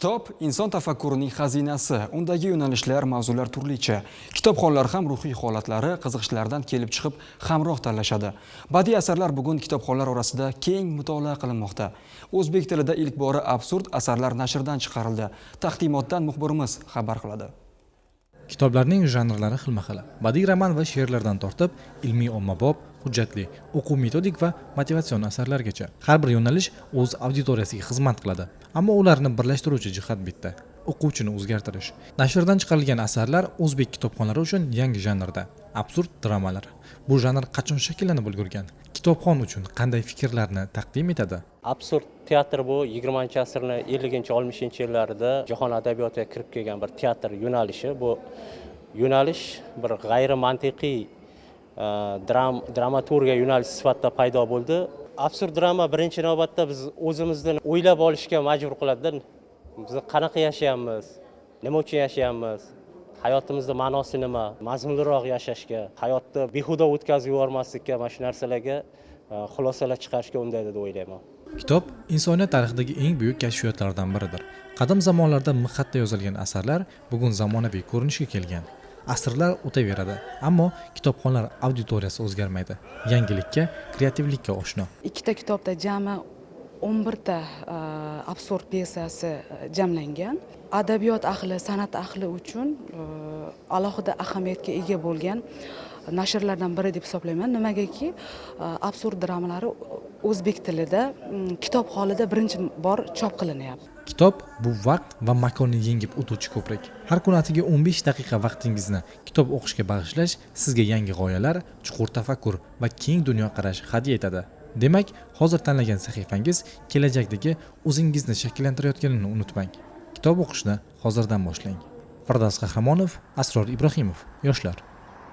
Kitob inson tafakkurining xazinasi. Undagi yo'nalishlar, mavzular turlicha. Kitobxonlar ham ruhiy holatlari, qiziqishlaridan kelib chiqib hamroh tanlashadi. Badiiy asarlar bugun kitobxonlar orasida keng mutolaa qilinmoqda. O'zbek tilida ilk bora absurd asarlar nashrdan chiqarildi. Taqdimotdan muxbirimiz xabar qiladi. Kitoblarning janrlari xilma-xil. Badiiy roman va she'rlardan tortib, ilmiy ommabop, hujjatli, o'quv metodik va motivatsion asarlargacha. Har bir yo'nalish o'z auditoriyasiga xizmat qiladi. Ammo ularni birlashtiruvchi jihat bitta: o'quvchini o'zgartirish. Nashrdan chiqarilgan asarlar o'zbek kitobxonlari uchun yangi janrda: absurd dramalar. Bu janr qachon shakllanib ulgurgan? Kitobxon uchun qanday fikrlarni taqdim etadi? Absurd teatr bu 20-asrni 50-60-yillarida jahon adabiyotiga kirib kelgan bir teatr yo'nalishi. Bu yo'nalish bir g'ayrimantiqiy dramaturgiya yo'nalishi sifatida paydo bo'ldi. Absurd drama birinchi navbatda biz o'zimizni o'ylab olishga majbur qiladida. Biz qanaqa yashayapmiz, nima uchun yashayapmiz, hayotimizda ma'nosi nima, mazmunliroq yashashga, hayotni behuda o'tkazib yubormaslikka, mana shu narsalarga xulosalar chiqarishga undaydi deb o'ylayman. Kitob insoniyat tarixidagi eng buyuk kashfiyotlardan biridir. Qadim zamonlarda mixxatda yozilgan asarlar bugun zamonaviy ko'rinishga kelgan. Asrlar o'taveradi, ammo kitobxonlar auditoriyasi o'zgarmaydi. Yangilikka, kreativlikka oshno. Ikkita kitobda jami 11 ta absurd pyesasi jamlangan. Adabiyot ahli, san'at ahli uchun alohida ahamiyatga ega bo'lgan nashrlardan biri deb hisoblayman. Nimagaki, absurd dramalari o'zbek tilida kitob holida birinchi bor chop qilinyapti. Kitob bu vaqt va makonni yengib o'tuvchi ko'prik. Har kuni atigi 15 daqiqa vaqtingizni kitob o'qishga bag'ishlash sizga yangi g'oyalar, chuqur tafakkur va keng dunyoqarash hadya etadi. Demak, hozir tanlagan sahifangiz kelajakdagi o'zingizni shakllantirayotganini unutmang. Kitob o'qishni hozirdan boshlang. Firdavs Qahramonov, Asror Ibrohimov, Yoshlar.